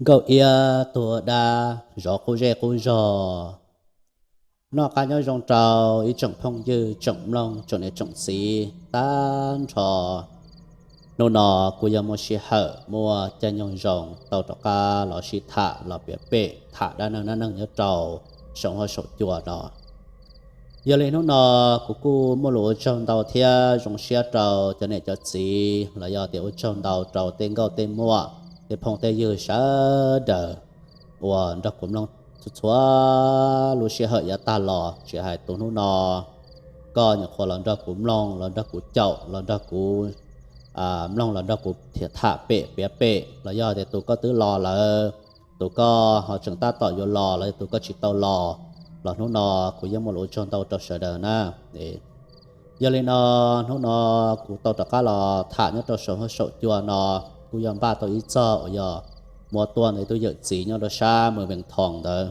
Nkauj Iab tuag dab zov qub zej qub zog. Noj qab nyob zoo rau ib tsoom phooj ywg, tsoom mloog, tsoom niam tsoom txiv tag nrho. Hnub no kuj yog muaj sij hawm muaj caij nyoog zoo tau rov qab los sib tham los piav pem tham dab neeg dab neeg nyob rau saum huab saum cua no. Yog li hnub no kuv kuj muaj lus ua tsaug ntau thiab zoo siab rau cov niam cov txiv los yog tias ua tsaug ntau rau tej nkauj tej muam, tej phooj tej ywg sawv daws uas nrog kuv mloog txhua txhua lub sij hawm yav tag los, tsis hais tus hnub no koj nyuam qhuav los nrog kuv mloog, los nrog kuv caum, los nrog kuv mloog, los nrog kuv tham pem piav pem, los yog tias tus koj twb los lawm, tus koj ho tseem tab tom yuav los, los yog tus koj tsis tau los, los hnub no kuv yeej muaj lus ua tsaug ntau rau sawv daws na. Yog li no, hnub no kuv tau rov qab los tham nyob rau saum huab saum cua no, kuj yog npaj tau ib txog uas yog muab tuaj ntawm ib tug yawm txiv nyob rau sab Mes Vees Thoos ntawd.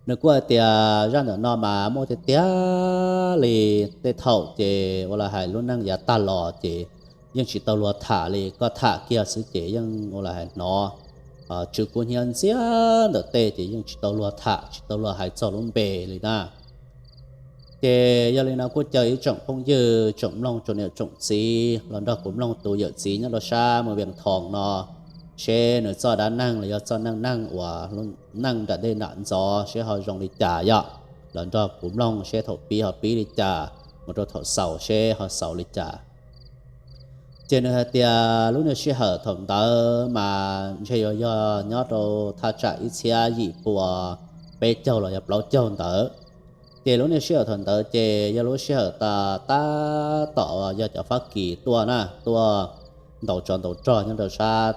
Nws kuj hais tias zaj ntawm no mas muaj tiag tiag li, tej thaum ces ua li hais lub neej yav tag los ces yeej tsis tau luag tham li, koj tham kiag xwb ces yeej ua li hais hnov tsw kub hnyiab ntxiag ntawm tej ces yeej tsis tau luag tham, tsis tau luag hais txog lub npe li na. Ces yog li no kuj caw ib tsoom phooj ywg, tsoom mloog, tsoom niam tsoom txiv los nrog kuv mloog tus yawm txiv nyob rau sab Mes Vees Thoos no, seb nws txoj dab neeg los yog txoj neej neeg uas neej nram ntej nram ntxov seb ho zoo li cas yom. Los nrog kuv mloog seb thaum pib ho pib li cas, mus rau thaum xaus seb ho xaus li cas. Ces nws hais tias lub niag sij hawm thaum ntawd mas ntshe yuav yog nyob rau thaj tsam ib txhiab yim pua peb caug los yog plaub caug ntawd. Ces lub niag sij hawm thaum ntawd ces yog lub sij hawm tab tom yog cov Fab Kis tuaj na, tuaj ntaus tsov ntaus rog nyob rau sab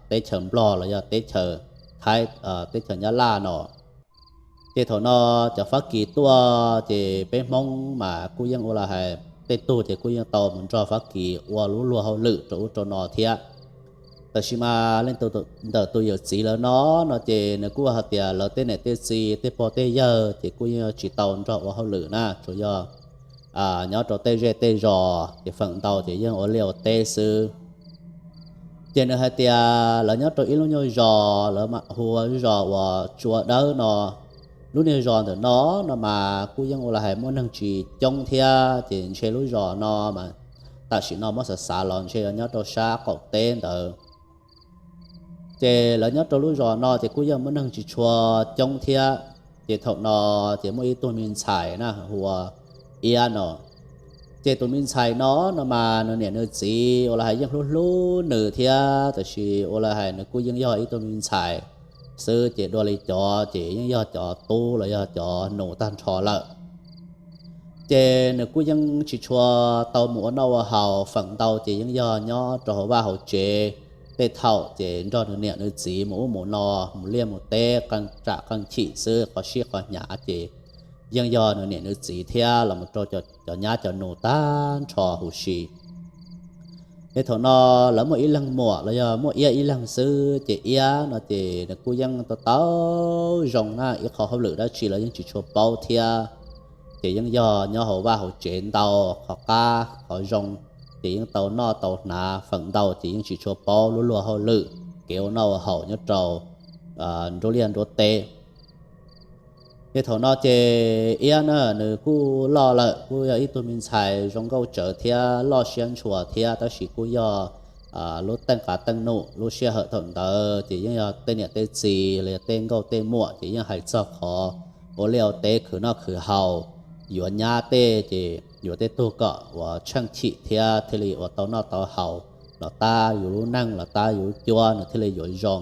teb chaws Nplog los yog teb chaws Thaib, teb chaws Nyab Laj no. Ces thaum no cov Fab Kis tuaj ces peb Hmoob mas kuj yeej ua li hais tej tug ces kuj yeej tau mus nrog Fab Kis ua lub luag hauj lwm rau ub rau no thiab. Tab sis mas leej twg ntawm tus yawm txiv lawv no, no ces nws kuj hais tias lawv tej niam tej txiv tej pog tej yawg ces kuj yeej tsis tau nrog ua hauj lwm na, tsuas yog nyob rau tej zej tej zos ces feem ntau ces yeej ua liaj ua teb xwb. Ces nws hais tias lawv nyob rau ib lub nyuag zos lawv hu ua zos uas Tsua Dawb no. Lub niag zos ntawm no, no mas kuj yeej ua li hais muaj neeg tsis coob thiab, ces ntshe lub zos no mas tam sim no muab xav xav los ntshe yuav nyob rau sab qaum teb ntawd. Ces lawv nyob rau lub zos no ces kuj yeej muaj neeg tsis tshua coob thiab. Ces thaum no ces muaj ib tug me ntxhais na hu ua Iab no. Ces tus me ntxhais no, no mas nws niam nws txiv ua li hais yeej hlub hlub nws thiab, tab sis ua li hais nws kuj yeej yog ib tug me ntxhais xwb, ces dua li cov ces yeej yog cov tub los yog cov nus tag nrho lawm. Ces nws kuj yeej tsis tshua tau mus ua noj ua haus, feem ntau ces yeej yog nyob rau hauv vaj hauv tsev. Tej thaum ces nrog nws niam nws txiv mus ub mus no, mus liaj mus teb, qee tsam qee chim xwb, qhov sij qhov hnyav ces yeej yog nws niam nws txiv thiab los mus rau cov nyab cov nus tag nrho huv si. Ces thaum no lawv muaj ib leeg muam los yog muaj Iab ib leeg xwb, ces Iab no ces nws kuj yeej tau tau zoo na, ib qho hauj lwm dab tsi los yeej tsis tshua paub thiab. Ces yeej yog nyob hauv vaj hauv tsev ntau, qhov qab qhov zoo ces yeej tau noj tau hnav, feem ntau ces yeej tsis tshua paub lub luag hauj lwm, kev ua noj ua haus nyob rau nruab liaj nruab teb. Ces thaum no ces Iab na nws kuj loj lawm, kuj yog ib tug me ntxhais zoo nkauj tsawv thiab loj siab ntshua thiab, tab sis kuj yog lub teej qav teej num, lub sij hawm thaum ntawd ces yeej yog tej niam tej txiv los yog tej nkauj tej muam ces yeej hais txog qhov ua liaj ua teb khwv noj khwv haus, yuav nyab tej ces yuav tej tug kom uas tsheej chim thiab thiaj li uas tau noj tau haus los tab yus lub neej los tab yus lub cuab nws thiaj li yuav zoo.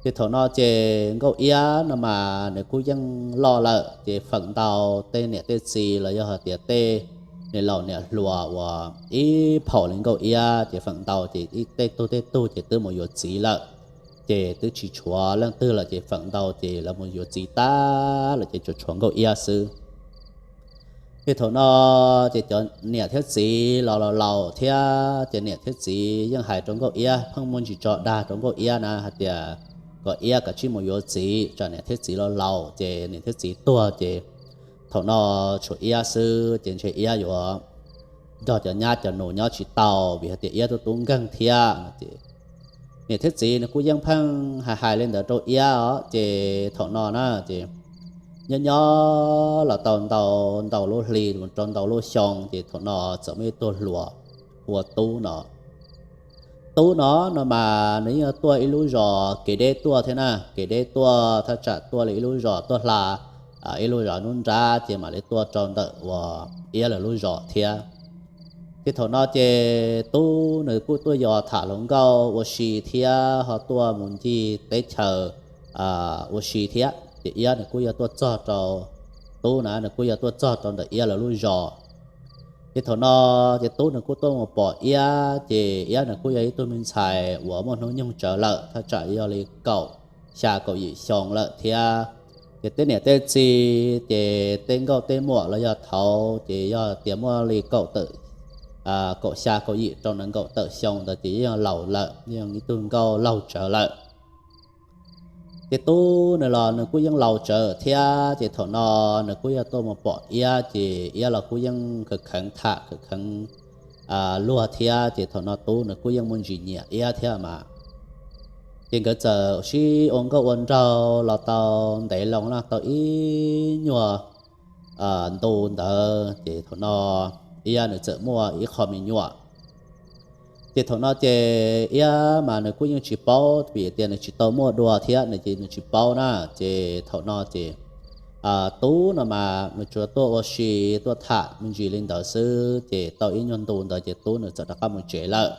Ces thaum no ces Nkauj Iab no mas nws kuj yeej loj lawm, ces feem ntau tej niam tej txiv los yog hais tias tej niam laus niam hluas uas ib phaum li Nkauj Iab ces feem ntau ces tej tug tej tug ces twb mus yuav txiv lawm. Ces twb tsis tshuav leej twg lawm, ces feem ntau ces lawv mus yuav txiv tag lawm ces tsuas tshuav Nkauj Iab xwb. Ces thaum no ces cov niam thiab txiv los laus laus thiab, ces niam thiab txiv yeej hais rau Nkauj Iab, pheej muaj ntsis tso dag rau Nkauj Iab na hais tias kom Iab kav tsij mus yuav txiv, tsam niam thiab txiv los laus ces niam thiab txiv tuag ces thaum no tshuav Iab xwb ces ntshe Iab yuav nrog cov nyab cov nus nyob tsis tau, vim hais tias Iab tub tub nkeeg thiab no ces niam thiab txiv nws kuj yeej pheej hais hais li ntawd rau Iab os. Ces thaum no na ces nyob nyob los tau ntau ntau lub hli mus rau ntau lub xyoo, ces thaum no txawm muaj ib tug hluas hu ua Tub no. Tub no no mas nws yeej tuaj ib lub zos kev deb tuaj thiab na, kev deb tuaj thaj tsam tuaj li ib lub zos tuaj hla ib lub zos nruab nrab ces mam li tuaj rau ntawm uas Iab lawv lub zos thiab. Ces thaum no ces Tub nws kuj tuaj yos tham hluas nkauj ua si thiab ho tuaj mus ncig teb chaws ua si thiab. Ces Iab nws kuj yog tuaj txog rau, Tub na nws kuj yog tuaj txog rau ntawm Iab lawv lub zos. Ces thaum no ces Tub nws kuj tuaj mus pom Iab, ces Iab nws kuj yog ib tug me ntxhais uas muaj hnub nyoog tsawv lawm, thaj tsam yog li kaum xya kaum yim xyoo lawm thiab. Ces tej niam tej txiv ces tej nkauj tej muam los yog thaud ces yog tias muaj li kaum tawm kaum xya kaum yim rau nees nkaum tawm xyoo ntawd ces yeej laus lawm, yeej ib tug nkauj laug tsawv lawm. Ces Tub nws los nws kuj yeej laus tsawv thiab, ces thaum no nws kuj yog tuaj mus pom Iab, ces Iab los kuj yeej khaws kheev tham khaws kheev luag thiab, ces thaum no Tub nws kuj yeej muaj ntsis nyiam Iab thiab mas. Ces nkawd txawm sib ua nkauj ua nraug los tau ntev loo na, tau ib nyuag ntu ntawd, ces thaum no Iab nws txawm muaj ib qho me nyuam. Ces thaum no ces Iab mas nws kuj yeej tsis paub vim tias nws tsis tau muaj dua thiab, nws ces nws tsis paub na. Ces thaum no ces Tub no mas nws tsuas tuaj ua si tuaj tham me ntsis li ntawd xwb, ces tau ib nyuag ntu ntawd ces Tub nws txawm rov qab mus tsev lawm.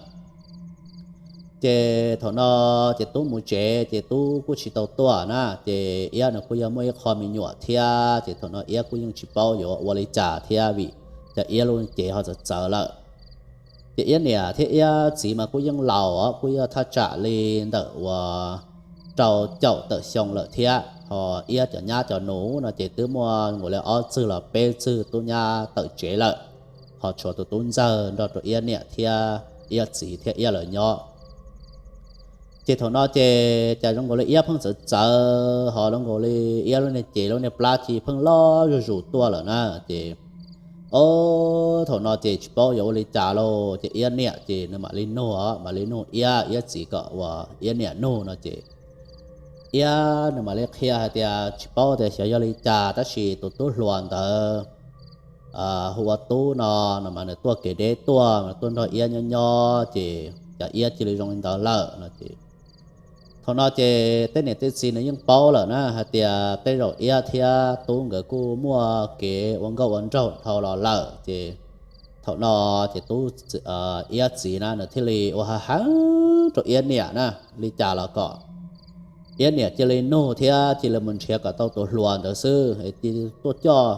Ces thaum no ces Tub mus tsev ces Tub kuj tsis tau tuaj na, ces Iab nws kuj yog muaj ib qho me nyuam thiab, ces thaum no Iab kuj yeej tsis paub yuav ua li cas thiab vim cov Iab lub cev ho txawv txawv lawm. Ces Iab niam thiab Iab txiv mas kuj yeej laus os, kuj yog thaj tsam li ntawm uas rau caum tawm xyoo lawm thiab, ho Iab cov nyab cov nus no ces twb muaj nkaus li ob txwg los peb txwg tub nyab tawm tsev lawm, ho tshuav tus tub ntxawg nrog rau Iab niam thiab Iab txiv thiab Iab lawv nyob. Ces thaum no ces cas zoo nkaus li Iab pheej txawv txawv, ho zoo nkaus li Iab lub niag cev lub niag plab ci pheej loj zuj zus tuaj lawm na. Ces o, thaum no ces tsis paub yuav ua li cas lauj, ces Iab niam ces nws mam li nug, mam li nug Iab, Iab txiv kom uas Iab niam nug no ces Iab nws mam li qhia hais tias tsis paub tias xyov yog li cas tab sis tus tub hluas ntawd hu ua Tub no, no mas nws tuaj kev deb tuaj, nws tuaj nrog Iab nyob nyob ces cas Iab cia li zoo li ntawd lawm no ces thaum no ces tej niam tej txiv nws yeej paub lawm na hais tias tej zaum Iab thiab Tub nkawd kuj muaj kev ua nkauj ua nraug dhau los lawm ces thaum no ces Tub, Iab txiv na nws thiaj li ua ha heev rau Iab niam na, li cas los kom Iab niam cia li nug thiab cia li mus nrhiav kom tau tus hluas ntawd xwb, cia li tuaj coj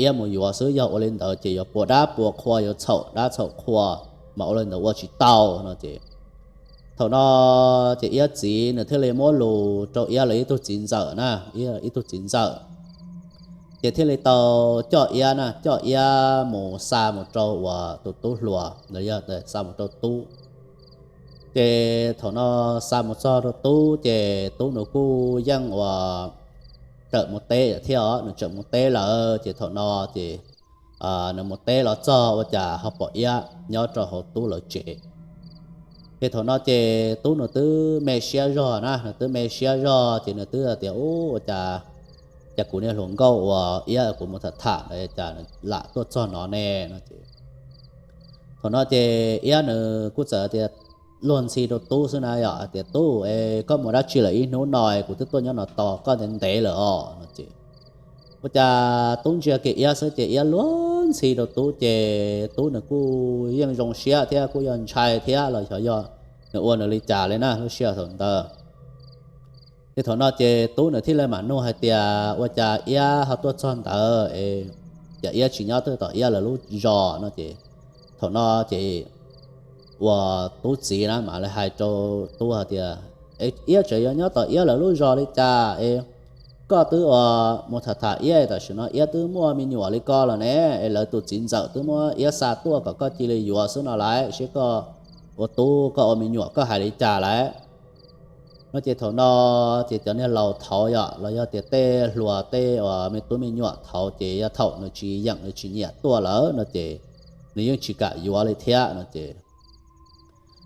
Iab mus yuav xwb, yog ua li ntawd ces yuav puas dab puas qhua, yuav txhaum dab txhaum qhua, mas ua li ntawd ua tsis tau no ces thaum no ces Iab txiv nws thiaj li muab lus rau Iab lawv ib tug txiv ntxawm na, ib tug txiv ntxawm ces thiaj li tau coj Iab na, coj Iab mus xa mus rau uas tus tub hluas ntawd, yog xa mus rau Tub. Ces thaum no xa mus txog rau Tub ces Tub nws kuj yeej uas tawm mus teb thiab os, nws tawm mus teb lawm ces thaum no ces nws mus teb los txog ua cas ho pom Iab nyob rau hauv Tub lawv tsev. Ces thaum no ces Tub nws twb me siab zog na, nws twb me siab zog ces nws twb tias, u, ua cas, cas kuv niag hluas nkauj uas Iab kuv mus tham tham ntawd cas lam tuaj txog no ne no ces thaum no ces Iab nws kuj txawm tias luag ntxhi rau Tub xwb na, yog tias, Tub, es koj mus dab tsi lawm ib hnub no es kuv twb tuaj nyob no tos koj ntev ntev lawm os no ces ua cas Tub ntsia kiag Iab xwb ces Iab luag ntxhi rau Tub ces Tub nws kuj yeej zoo siab thiab kuj yog ntshai thiab los xyov yog nws ua nws li cas li na lub sij hawm thaum ntawd. Ces thaum no ces Tub nws thiaj li mam nug hais tias, ua cas Iab ho tuaj txog ntawd es cas Iab tsis nyob twj tom Iab lawv lub zos no ces thaum no ces uas Tub txiv na mam li hais rau Tub hais tias, Iab tseem yuav nyob tom Iab lawv lub zos li cas es koj twb uas mus tham tham Iab, tam sim no Iab twb muaj me nyuam li ko lawm ne, es lawv tus txiv ntxawm twb muab Iab xa tuaj kom koj cia li yuav xwb no lauj, seb koj ua tub koj ua me nyuam koj hais li cas lauj no ces thaum no ces cov niag laus thaud yom los yog tias tej hluas tej uas me tub me nyuam thaud ces yog thaum nws tsis yeem nws tsis nyiam tuaj lawm no ces nws yeej tsis kam yuav li thiab no ces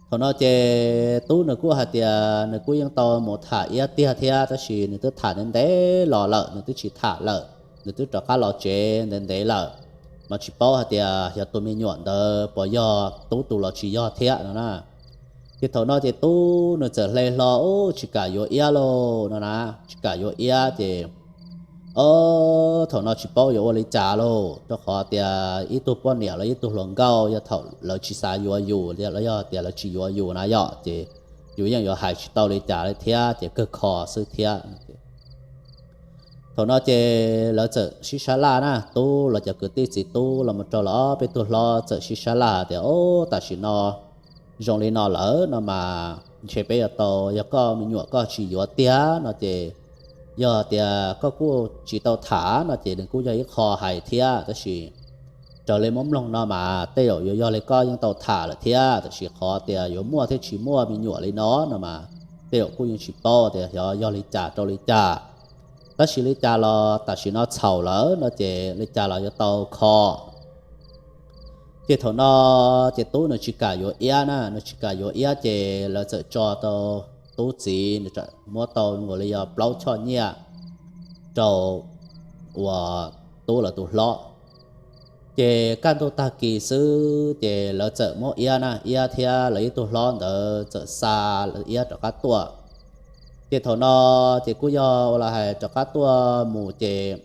thaum Thaum no ces tub nws kuj hais tias nws kuj yeej tau mus tham iab tiag thiab, tab sis nws twb tham ntev ntev los lawm, nws twb tsis tham lawm, nws twb rov qab los tsev ntev ntev lawm, mas tsis paub hais tias xyov tus me nyuam ntawd puas yog tub tus los tsis yog thiab no na. Ces thaum no ces tub nws txawm hle hlo, ub, tsis kam yuav iab lauj no na, tsis kam yuav iab ces, o, thaum no tsis paub yuav ua li cas lauj, rau qhov tias ib tug poj niam los ib tug hluas nkauj, yog thaum lawv tsis xav yuav yus los yog tias lawv tsis yuav yus na yom, ces yus yeej yuav hais tsis tau li cas li thiab, ces kawg kho xwb thiab. Thaum no ces lawv txawm sib sab laj na, tub los cov kwv tij txiv tub los mus rau los ob peb tug hlob txawm sib sab laj tias, o, tam sim no zoo li no lawm no mas ntshe peb yuav tau, yog koj me nyuam koj tsis yuav tiag no ces, yog tias koj kuj tsis tau tham no ces nws kuj yog ib qho hais thiab, tab sis raws li muab mloog no mas tej zaum yuav yog li koj yeej tau tham lawm thiab, tab sis qhov tias yuav muaj thiab tsis muaj me nyuam li no no mas tej zaum kuj yeej tsis paub tias xyov yog li cas rau li cas. Tab sis li cas los tam sim no txhaum lawm no ces li cas los yuav tau kho. Ces thaum no ces tub nws tsis kam yuav iab na, nws tsis kam yuav iab ces lawv txawm tso tau tub txiv, nws muab tau nkaus li yog plaub choj nyiaj rau uas tub lawv tus hlob. Ces kaj ntug tag kis xwb ces lawv txawm muab iab na, iab thiab lawv ib tug hlob ntawd txawm xa iab rov qab tuaj. Ces thaum no ces kuj yog ua li hais rov qab tuaj mus ces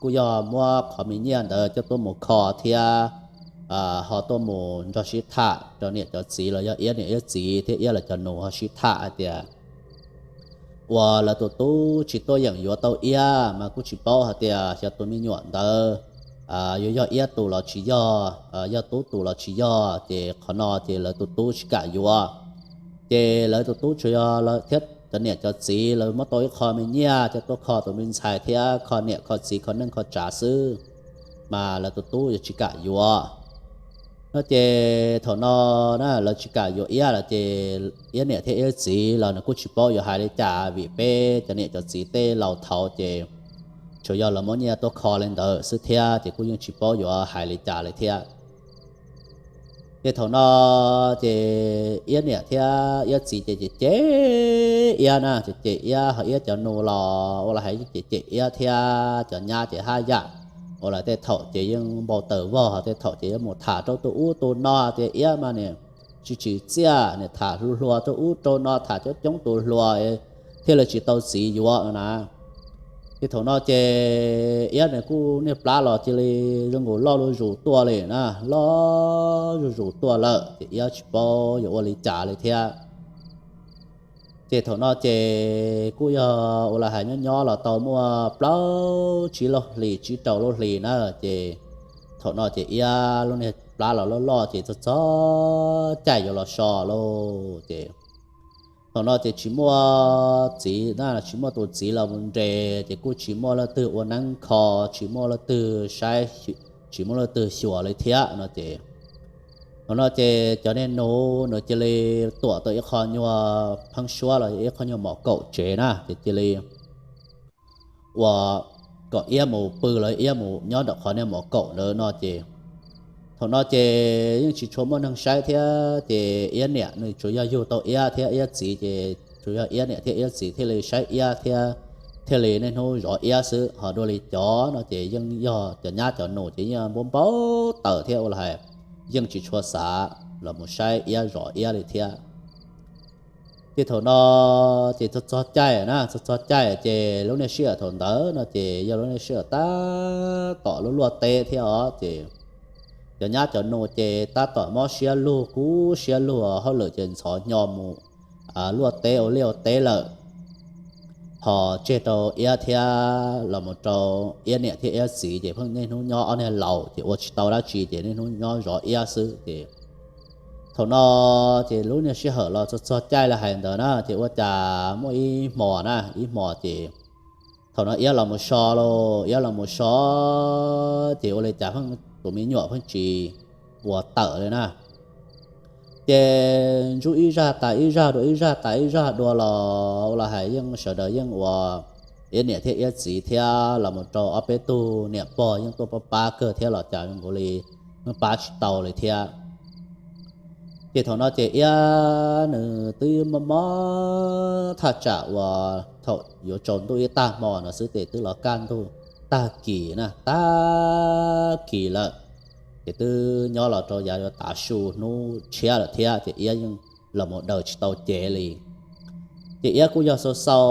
kuj yog muab qhov me nyiaj ntawd coj tuaj mus kho thiab ho tuaj mus nrog sib tham rau niam cov txiv los yog iab niam iab txiv thiab iab lawv cov nus ho sib tham hais tias uas lawv tus tub tsis tuaj yeem yuav tau iab mas kuj tsis paub hais tias xyov tus me nyuam ntawd yuav yog iab tus los tsis yog, yog tub tus los tsis yog, ces qhov no ces lawv tus tub tsis kam yuav. Ces lawv tus tub tsuas yog thiab cov niam cov txiv lawv muab tau ib qho me nyiaj coj tuaj kho tus me ntxhais thiab kho niam kho txiv kho neej kho tsav xwb, mas lawv tus tub yuav tsis kam yuav no ces thaum no na lawv tsis kam yuav iab lawm ces iab niam thiab iab txiv los nws kuj tsis paub yuav hais li cas vim peb cov niam cov txiv tej laus thaud ces tsuas yog lawv muab nyiaj tuaj kho li ntawd xwb thiab ces kuj yeej tsis paub yuav hais li cas li thiab. Ces thaum no ces iab niam thiab iab txiv ces cem cem iab na, cem cem iab ho iab cov nus los ua li hais yeej cem cem iab thiab cov nyab ces haj yam ua li tej thaum ces yeej npau taws vog ho tej thaum ces yuav mus tham rau tus ub tus no tias iab mas niam tsis tsim txiaj, niam tham hluas hluas rau ub rau no tham coob coob tus hluas thiaj li tsis tau txiv yuav no na. Ces thaum no ces iab nws kuj niag plab los cia li zoo nkaus loj zuj zus tuaj li na, loj zuj zus tuaj lawm ces iab tsis paub yuav ua li cas li thiab. Ces thaum no ces kuj yog ua li hais nyob nyob los tau muaj plaub tsib lub hlis tsib rau lub hlis na, ces thaum no ces iab lub niag plab los loj loj ces txog txog caij yuav los so lauj ces thaum no ces tsis muaj txiv na, tsis muaj tus txiv los mus nres ces kuj tsis muaj leej twg ua neeb kho, tsis muaj leej twg saib, tsis muaj leej twg xyuas li thiab no ces thaum no ces cov niag nus nws cia li tuam tau ib qho nyuag pheeb suab los ib qho nyuag mom kaum tsev na ces cia li ua kom iab mus pw los iab mus nyob ntawm qhov niag mom kaum ntawd no ces thaum no ces yeej tsis tshua muaj neeg saib thiab ces iab niam nws tsuas yog yug tau iab thiab iab txiv ces tsuas yog iab niam thiab iab txiv thiaj li saib iab thiab thiaj li niaj hnub zov iab xwb, ho dua li cov no ces yeej yog cov nyab cov nus ces yeej npau npau taws thiab ua li hais yeej tsis tshua xav los mus saib iab zov iab li thiab. Ces thaum no ces txog txog caij na, txog txog caij ces lub niag sij hawm thaum ntawd no ces yog lub niag sij hawm tab tom luaj luaj teb thiab os ces cov nyab cov nus ces tab tom mob siab lug kub siab lug hauj lwm ces ntxhov hnyo mus luaj teb ua liaj ua teb lawm, ho tseg rau iab thiab los mus rau iab niam thiab iab txiv ces pheej niaj hnub nyob ob niag laus ces ua tsis tau dab tsi ces niaj hnub nyob zov iab xwb ces thaum no ces lub niag sij hawm los txog txog caij li hais ntawd na ces ua cas muaj ib hmo na, ib hmo ces thaum no iab los mus so lauj, iab los mus so ces ua li cas pheej tus me nyuam pheej tsis ua tawm li na. Ces ntsuj ib zaj tas ib zaj dua ib zaj tas ib zaj dua los ua li hais yeej sawv daws yeej ua iab niam thiab iab txiv thiab los mus rau ob peb tug niam pog yeej tuaj pab pab kawg thiab los cas zoo nkaus li yeej pab tsis tau li thiab. Ces thaum no ces Iab nws twb mob mob thaj tsam uas thaum yuav tsaus ntuj ib tag hmo no xwb ces twb los kaj ntug tag kis na, tag kis lawm. Ces twb nyob los rau yav yuav tav su hnub tshiab lawm thiab ces Iab yeej los mus daws tsis tau cev li. Ces Iab kuj yog xau xau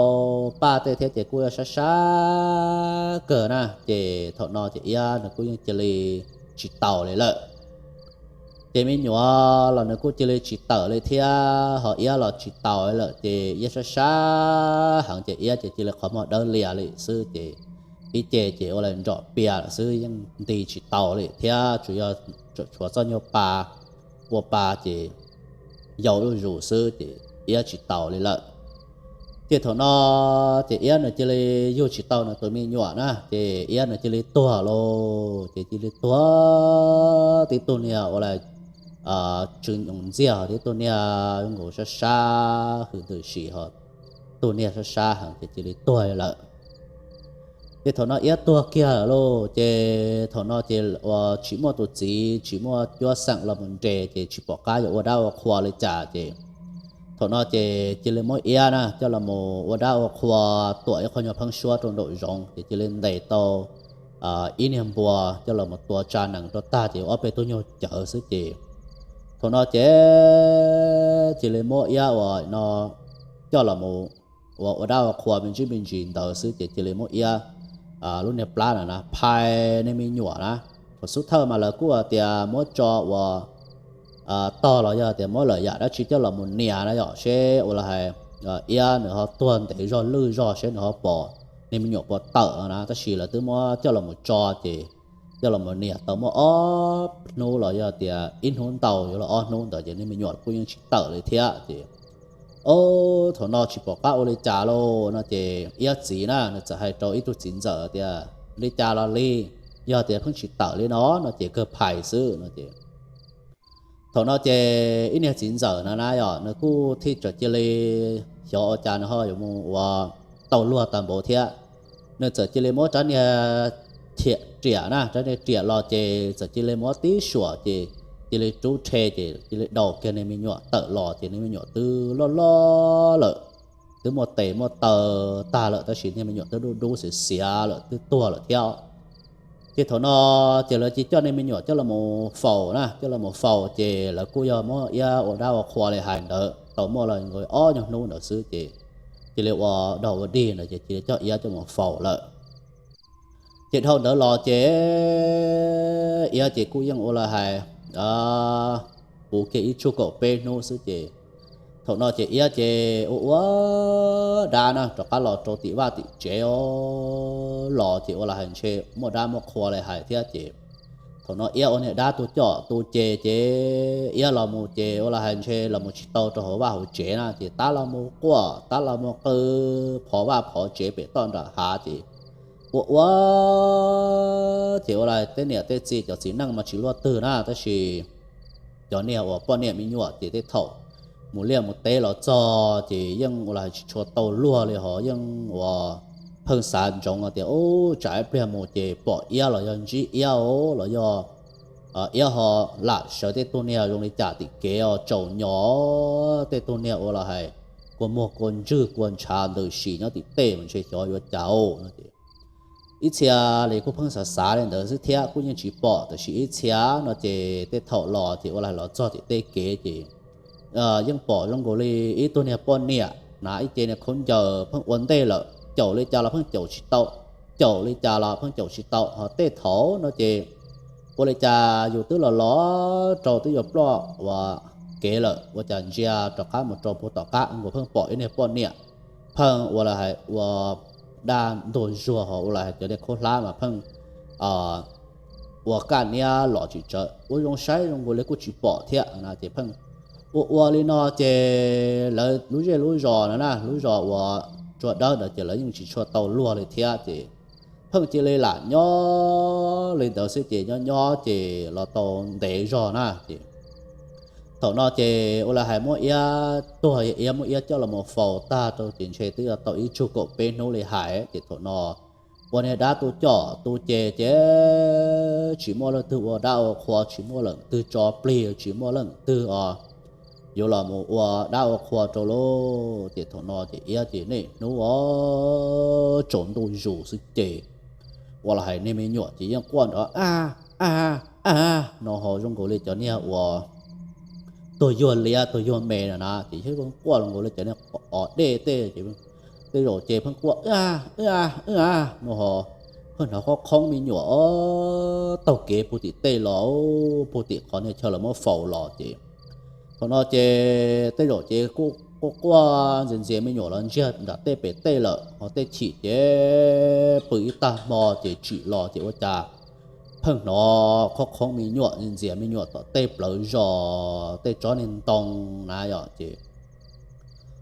paj tej thiab ces kuj yog sab sab kawg na, ces thaum no ces Iab nws kuj yeej cia li tsis taus li lawm. Ces me nyuam los nws kuj cia li tsis tawm li thiab ho Iab los tsis taus li lawm ces Iab sab sab heev ces Iab ces cia li qhov muag dawb lias li xwb ces ib ce ces ua li nrom pias lawm xwb, yeej nti tsis taus li thiab tsuas yog tshuav txoj nyuag pa ua pa ces yau zuj zus xwb ces Iab tsis taus li lawm. Ces thaum no ces Iab nws cia li yug tsis tau nws tus me nyuam na ces Iab nws cia li tuag lauj, ces cia li tuag tib tug niag ua li tsw nyoos ntxiag, tib tug niag nkaus sab sab hwm ntws si ho tug niag sab sab heev ces cia li tuag lawm. Ces thaum no Iab tuag kiag lawm lauj, ces thaum no ces ua tsis muaj tus txiv tsis muaj cuab xeem los mus nres ces tsis pom qab yuav ua dab ua qhua li cas ces thaum no ces cia li muab Iab na coj los mus ua dab ua qhua, tuam ib qho nyuag pheeb suab rau nraum zoov ces cia li ntes tau ib niag npua coj los mus tua tsa nees rau tag ces ob peb tug nyuag cawv xwb ces thaum no ces cia li muab Iab ua no coj los mus ua ua dab ua qhua me ntsis me ntsis ntawd xwb ces cia li muab Iab lub niag plab na na phais niag me nyuam na. Thaum xub thawj mas lawv kuj tias muab tso ua tog los yog tias muab lawm yam dab tsi coj los mus nias na yom, seb ua li hais Iab nws ho tuag ntev zog lwj zog seb nws ho pom niag me nyuam puas tawm no na, tab sis lawv twb muab coj los mus tso ces coj los mus nias tau muaj ob hnub los yog tias ib hnub ntau yuav luag ob hnub ntawd ces niag me nyuam kuj yeej tsis tawm li thiab ces o, thaum no tsis pom qab ua li cas lauj no ces Iab txiv na nws txawm hais rau ib tug txiv ntxawm tias li cas los li, yog tias pheej tsis tawm li no no ces kawg phais xwb no ces thaum no ces ib niag txiv ntxawm na na yom nws kuj thiaj txawm cia li xyov ua cas nws ho yuav mus ua tau luag tag npaum thiab. Nws txawm cia li muab rab niag thiam riam na, rab niag riam los ces txawm cia li muab tib suam ces cia li rub rhe ces cia li daus kiag niag me nyuam tawm los ces niag me nyuam twb loj loj lawm, twb muaj tes muaj taw tag lawm tab sis niag me nyuam twb dub dub xiav xiav lawm twb tuag lawm thiab. Ces thaum no ces lawv cia coj niag me nyuam coj los faus na, coj los faus ces lawv kuj yog muab Iab ua dab ua qhua li hais ntawd tau muaj li ob nyuag hnub ntawd xwb ces cia li ua dog ua dig ntawd ces cia li coj Iab coj mus faus lawm. Ces dhau ntawd los ces Iab ces kuj yeej ua li hais puv kiag ib tsug kaum peb hnub xwb ces thaum no ces Iab ces ua ua dab na rov qab los rau tim vaj tim tsev os, los ces ua li hais ntshe muaj dab muaj qhua li hais thiab ces thaum no Iab ua niag dab tu coj tu ces ces Iab los mus ces ua li hais ntshe los mus tsis tau rau hauv vaj hauv tsev na ces tab los mus quaj tab los mus qw phov vaj phov tsev pem toj nram hav ces ua ua ces ua li tej niam tej txiv cov txiv neej mas tsis luaj twg na tab sis cov niag uas poj niam me nyuam ces tej thaum mus liaj mus teb los txog ces yeej ua li tsis tshua tau luag li ho yeej ua pheej xav ntsoov tias ub tsam ib pliag mus ces pom Iab los yog ntsib Iab os los yog Iab ho lam sawv tej tug niag zoo li cas tim kev os tsaus nyo, tej tug niag ua li hais kua muag kua ntswg kua ntshav ntws si nyob tim tej mas ntshe xyov yuav cas no ces ib txhia li kuj pheej xav xav li ntawd xwb thiab kuj yeej tsis pom tab sis ib txhia no ces tej thaum los ces ua li los txog tim tej kev ces yeej pom zoo nkaus li ib tug niag poj niam hnav ib ce niag khaub ncaws pheej ua ntej lawm, caum li cas los pheej caum tsis tau, caum li cas los pheej caum tsis tau ho tej thaum no ces ua li cas yus twb los los rau twb yuav ploj ua kev lawm ua cas ntsia rov qab mus rau puag tom qab nkaus pheej pom ib niag poj niam pheej ua li hais ua dab ntuag zuag ho ua li hais cov niag khaub hlab mas pheej ua kaj niab los tsis tsawv ua zoo saib zoo nkaus li kuj tsis pom thiab na ces pheej ua ua li no ces lawv lub zej lub zos no na lub zos uas tsua dawb ntawd ces lawv yeej tsis tshua tau luag li thiab ces pheej cia li lam nyob li ntawd xwb ces nyob nyob ces los tau ntev zog na ces thaum no ces ua li hais muab Iab tuag Iab muab Iab coj los mus faus tag rau ces ntshe twb yuav tau ib tsug kaum peb hnub li hais ces thaum no ua niag dab tu coj tu ces ces tsis muaj leej twg ua dab ua qhua tsis muaj leej twg tso plig tsis muaj leej twg os yuav los mus ua dab ua qhua rau lauj. Ces thaum no ces iab ces niaj hnub tsaus ntuj zus xwb ces ua los hais niag me nyuam ces yeej quaj nrov a a a no ho zoo nkaus li cov niag uas tuag yuag liab tuag yuag me no na, ces yeej quaj zoo nkaus li cov niag os dej tej ces tej zaum ces pheej quaj a a a no ho pheej hnov qhov qhoob me nyuam taug kev puag tim tej los, puag tim qhov niag chaw lawv muab faus los ces thaum no ces tej zaum ces quaj quaj ntxias ntxias me nyuam los ntsiag nram tej pem tej lawm ho tej chim ces pw ib tag hmo ces tsim los ces ua cas pheej hnov qhov qhoob me nyuam ntxias me nyuam tom tej plawv zos tej tsob niag ntoo na yom ces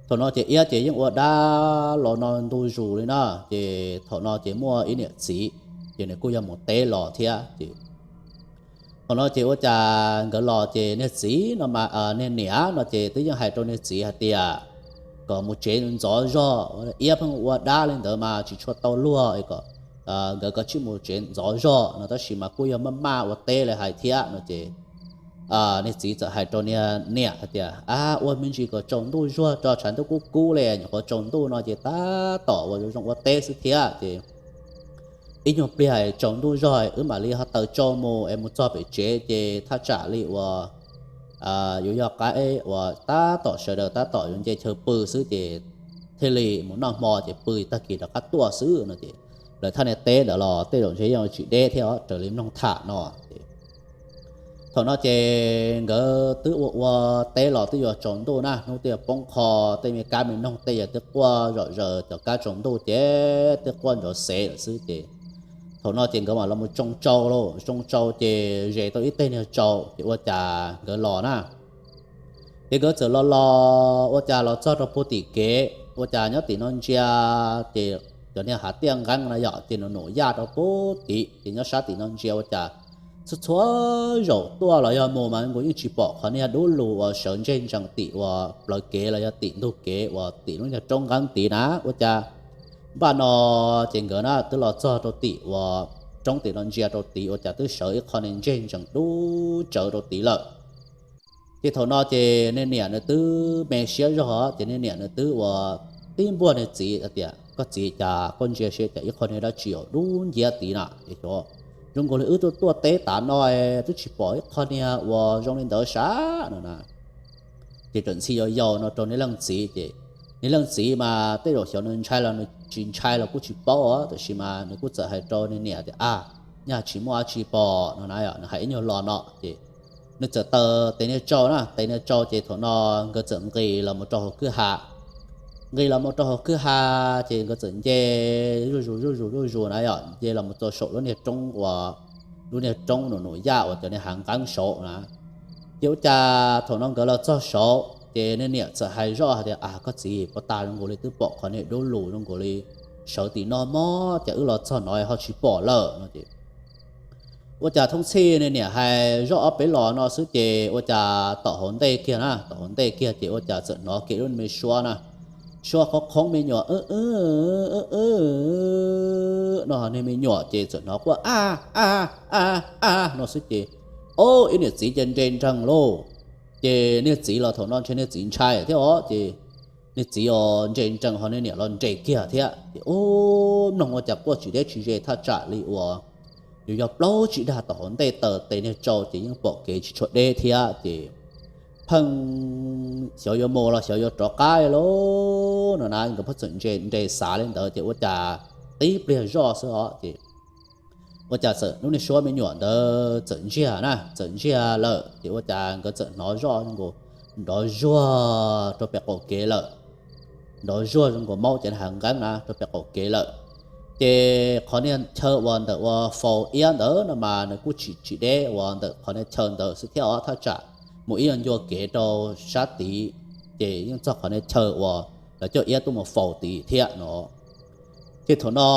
thaum no ces iab ces yeej ua dab los no ntu zus li na. Ces thaum no ces muaj ib niam txiv ces nws kuj yog mus teb los thiab ces thaum no ces ua cas nkawd los ces niag txiv no mas niag niam no ces twb yeej hais rau niag txiv hais tias kom mus tsev ntxov zog, iab pheej ua dab li ntawd mas tsis tshua tau luag es kom nkawd kov tsij mus tsev ntxov zog no, tab sis mas kuj yog maj maj ua teb li hais thiab no ces niag txiv txawm hais rau niag niam hais tias a ua me ntsis kom tsaus ntuj zuag tso, tshav ntuj kub kub li, nyuam qhuav tsaus ntuj no ces tab tom uas zoo zoo ua teb xwb thiab ces ib nyuag pliag tsaus ntuj zog wb mam li ho taws tsau mus es mus txog pem tsev ces thaj tsam li uas yuav yog qab uas tab tom sawv daws tab tom yuav nce chaw pw xwb ces thiaj li mus noj hmo ces pw tag kis rov qab tuaj xwb no ces lawv thaj niag teb ntawd los tej zaum ntshe yeej tsis deb thiab os, raws li mloog tham no ces thaum no ces nkawd twb ua ua teb los twb yuav tsaus ntuj na, hnub twb yuav poob qho, tej me kab me noog tej yog twb quaj zom zaws cov kab tsaus ntuj ces twb quaj nrov xev lawm xwb ces thaum no ces nkawd mam los mus tsoo tsau lauj, tsoo tsau ces ze tau ib teg niag tsau ces ua cas nkawd los na ces nkawd txawm los los ua cas los txog rau puag tim kev ua cas nyob tim no ntsia ces cov niag hav tiaj nqeeb no yom ces nws num yaj rau puag tim ces nyob sab tim no ntsia ua cas txhua txhua zaum tuaj los yog mus mas nkaus yeej tsis pom qhov niag dub lug uas sawv ntseg ntsees tim uas plawv kev los yog tim ntug kev uas tim lub niag roob nqeeb tid na. Ua cas npaj no ces nkawd na twb los txog rau tim uas roob tim no ntsia rau tid ua cas twb sawv ib qho niag ntseg ntsees dub tsawv rau tid lawm. Ces thaum no ces niag niam nws twb me siab zog ces niag niam nws twb ua tib npuaj niag txiv tias koj txiv, cas koj ntsia seb cas ib qho niag dab tsi uas dub nciab tid na es xyov zoo nkaus li wb tuaj tuaj teb tav no twb tsis pom ib qho niag uas zoo li ntawd sav no na. Ces txawm ntxhi yau yau no rau niag leej txiv ces niag leej txiv mas tej zaum xyov nws ntshai los nws tsis ntshai los kuj tsis paub os, tab sis mas nws kuj txawm hais rau niag niam tias a, nyaj tsis muaj dab tsi pom no na, nws hais ib nyuag lo no ces nws txawm taws tes niag tsau na, tes niag tsau ces thaum no nkawd txawm nqis los mus rau hauv kwj ha. Nqis los mus rau hauv kwj ha ces nkawd txawm nce zuj zus zuj zus zuj zus na yom, nce los mus txog saum lub niag roob uas lub niag roob num num yaj uas cov niag hav nqeeb saud na. Ces ua cas thaum no nkawd los txog saud ces niag niam txawm hais zoj hais tias a, koj txiv, puag ta zoo nkaus li twb pom qhov niag dub lug zoo nkaus li sawv tim no mog, cas wb los txog no ho tsis pom lawm no ces ua cas thoob txhij niag niam hais zoj ob peb los no xwb ces ua cas tom hauv ntej kiag na, tom hauv ntej kiag ces ua cas txawm hnov kiag lub me suab na, suab qhov qhoob me nyuam no, niag me nyuam ces txawm hnov quaj a a a a no xwb ces, o, ib niam txiv ces nres nreeg lauj. Ces niag txiv los thaum no ntshe niag txiv ntshai thiab os ces niag txiv os nres nreeg ho niag niam los nres kiag thiab ces, o, mloog ua cas quaj tsis deb tsis ze thaj tsam li uas yuav yog plaub tsib dag tom hauv ntej taws tes niag tsau ces yeej pom kev tsis tshua deb thiab ces pheej xyov yuav mus los xyov yuav rov qab lauj no na, nkawd pheej txawm nres nres xav li ntawd ces ua cas tib pliag zoj xwb os ces ua cas txawm lub niag suab me nyuam ntawd txawm ntsiag na, txawm ntsiag lawm ces ua cas nkawd txawm hnov zoj nkaus nrov zuag rau pem qaum kev lawm, nrov zuag zoo nkaus maub cov hav nqeeb na rau pem qaum kev lawm. Ces qhov niag chaw uas ntawm uas faus iab ntawd no mas nws kuj tsis tsis deb uas ntawm qhov niag chaw ntawd xwb thiab os, thaj tsam mus ib nyuag ncua kev rau sab tid ces yeej txog qhov niag chaw uas lawv coj iab tuaj mus faus tid thiab no. Ces thaum no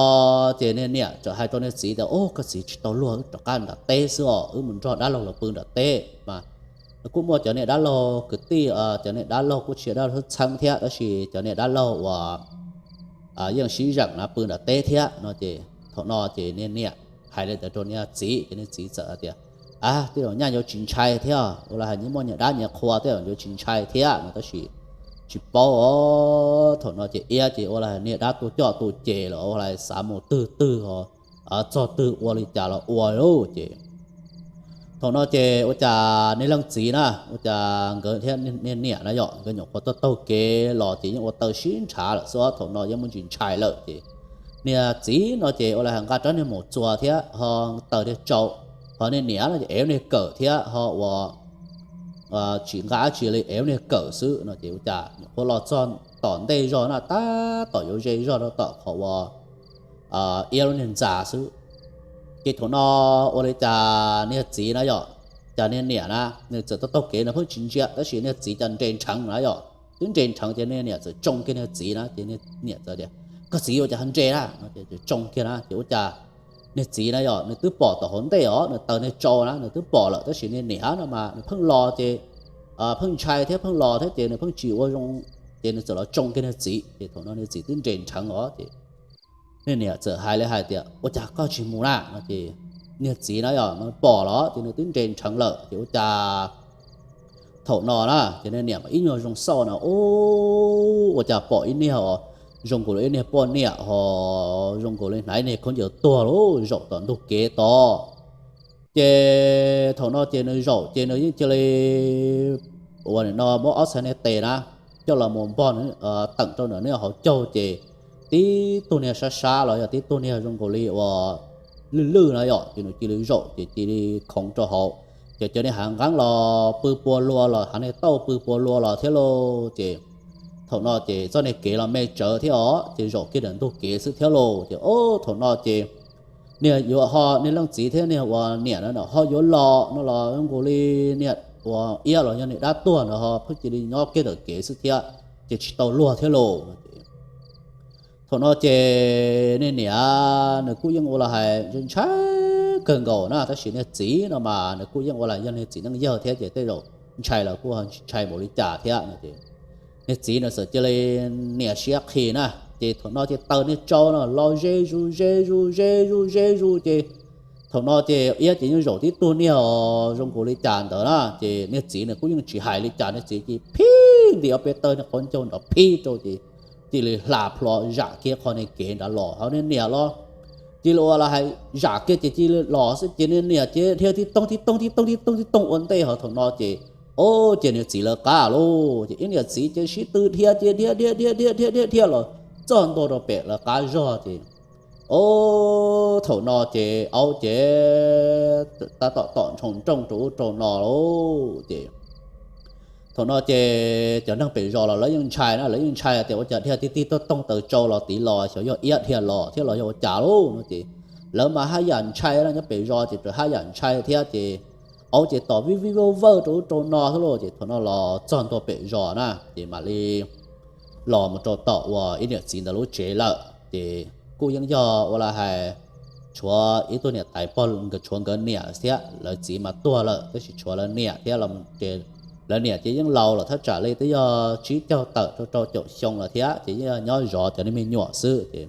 ces niag niam txawm hais rau niag txiv tias, o, koj txiv, tsis tau luag, rov qab nram teb xwb os, wb mus nrog dab laug los pw nram teb mas kuj muaj cov niag dab laug kwv tij, cov niag dab laug kuj tsis yog dab laug txheeb thiab tab sis cov niag dab laug uas yeej sib zeem na pw nram teb thiab no ces thaum no ces niag niam hais li ntawd rau niag txiv ces niag txiv txawm hais tias, Tej zaum nyaj yuav tsis ntshai thiab, ua li hais nyias muaj nyias dab nyias qhua tej zaum yuav tsis ntshai thiab no, tab sis tsis paub os. Thaum no ces iab ces ua li hais niag dab tuag coj tuag ces los ua li hais xav mus twg twg os, txog twg ua li cas los ua lauj. Ces thaum no ces ua cas niag leej txiv na, ua cas nkawd thiab niag niam na yom, nkawd nyuam qhuav taug taug kev los ces yeej ua taw sib nrhav lawm xwb, thaum no yeej muaj ntsis ntshai lawm ces niag txiv no ces ua li hais nqa rab niag maum txuas thiab ho taws niag tsau, ho niag niam no ces ev niag kawm thiab ho ua tsis nqa dab tsi li, ev niag kawm xwb no ces ua cas nyuam qhuav los txog tom ntej zog na, tab tom yuav ze zog rau tom qhov uas iab lub niag ntxa xwb. Ces thaum no ua li cas niag txiv na yom, cas niag niam na nws txawm taug taug kev nws pheej tsis ntsia tab sis niag txiv cas nres nrheev na yom, twb nres nrheev ces niag niam txawm tsoo kiag niag txiv na ces niam txawm tias, koj txiv ua cas ho nres na no, tsoo kiag na ces ua cas niag txiv na yom nws twb pom tom hauv ntej os, nws taws niag tsau na nws twb pom lawm tab sis niag niam no mas nws pheej los ces pheej ntshai thiab pheej los thiab ces nws pheej tsis ua zoo, ces nws txawm los tsoo kiag niag txiv ces thaum no niag txiv twb nres nrheev os ces niag niam txawm hais li hais tias ua cas koj tsis mus na no ces niag txiv na yom nws pom los ces nws twb nres nrheev lawm ces ua cas thaum no na ces niag niam mas ib nyuag zoo xauj na, ua cas pom ib niag os zoo nkaus li ib niag poj niam ho zoo nkaus li hnav ib niag khaub ncaws tuag lauj zaum tom ntug kev tod. Ces thaum no ces nws zaum ces nws yeej cia li ua nim no muab ob txhais niag tes na coj los mus npog teem rau nws niag hauv caug ces tib tug niag sab sab los yog tib tug niag zoo nkaus li uas lwj lwj na yom ces nws cia li zaum ces cia li khoov rau hauv, ces cov niag hav nqeeb los pw pua luas los hav niag tauj pw pua luas los thiab lauj. Ces thaum no ces txoj niag kev los me tsawv thiab os ces zaum kiag ntawm ntug kev xwb thiab lauj. Ces o thaum no ces niag yuav ho niag leej txiv thiab niag uas niam na ho yuav los no los zoo nkaus li niag uas iab los yog niag dab tuag ntawd ho pheej cia li nyob kiag ntawm kev xwb thiab, ces tsis tau luag thiab lauj. Thaum no ces niag niam nws kuj yeej ua li hais ntshai kawg nkaus na tab sis niag txiv no mas nws kuj yeej ua li yog niag txiv neej yawg thiab ces tej zaum ntshai los kuj ntshai npaum li cas thiab no ces niag txiv nws txawm cia li nias siab qhi na, ces thaum no ces taws niag tsau no los ze zus ze zus ze zus ze zus ces thaum no ces iab ces yeej zaum tib tug niag zoo nkaus li cas ntawd na ces niag txiv nws kuj yeej tsis hais li cas, niag txiv cia li phib nti ob peb tawg niag qhov ncauj nrov phib rau ces cia li hla plho zam kiag qhov niag kev nrad los ho niag niam los cia li ua li hais zam kiag ces cia li los xwb ces niag niam ces dhia tib toog tib toog tib toog tib toog tib toog ua ntej ho thaum no ces o ces niag txiv lawv qab lauj ces ib niam txiv ces sib tw dhia ces dhia dhia dhia dhia dhia dhia dhia los txog ntua rau pem lawv qab zog ces o thaum no ces aub ces tab tom tom ntsoo nrooj rau ub rau no lauj ces thaum no ces cov neeg pem zos los lawv yeej ntshai na, lawv yeej ntshai tias ua cas dhia tib tib toog toog taws tsau los tid los xyov yog iab dhia los thiab los yog ua cas lauj no ces lawv mas haj yam ntshai na, nyob pem zos ces txawm haj yam ntshai thiab ces aub ces tom vij vij vawj vawj rau ub rau no xwb lauj ces thaum no los txog ntua pem zos na ces mam li los mus rau tom uas ib niam txiv ntawd lub tsev lawm ces kuj yeej yog ua li hais tshuav ib tug niam tais pog nkawd tshuav nkawd niam thiab lawv txiv mas tuag lawm tab sis tshuav lawv niam thiab los ces lawv niam ces yeej laus lawm thaj tsam li twb yog tsib caug tawm rau rau caum xyoo lawm thiab ces yeej yog nyob zov cov niag me nyuam xwb ces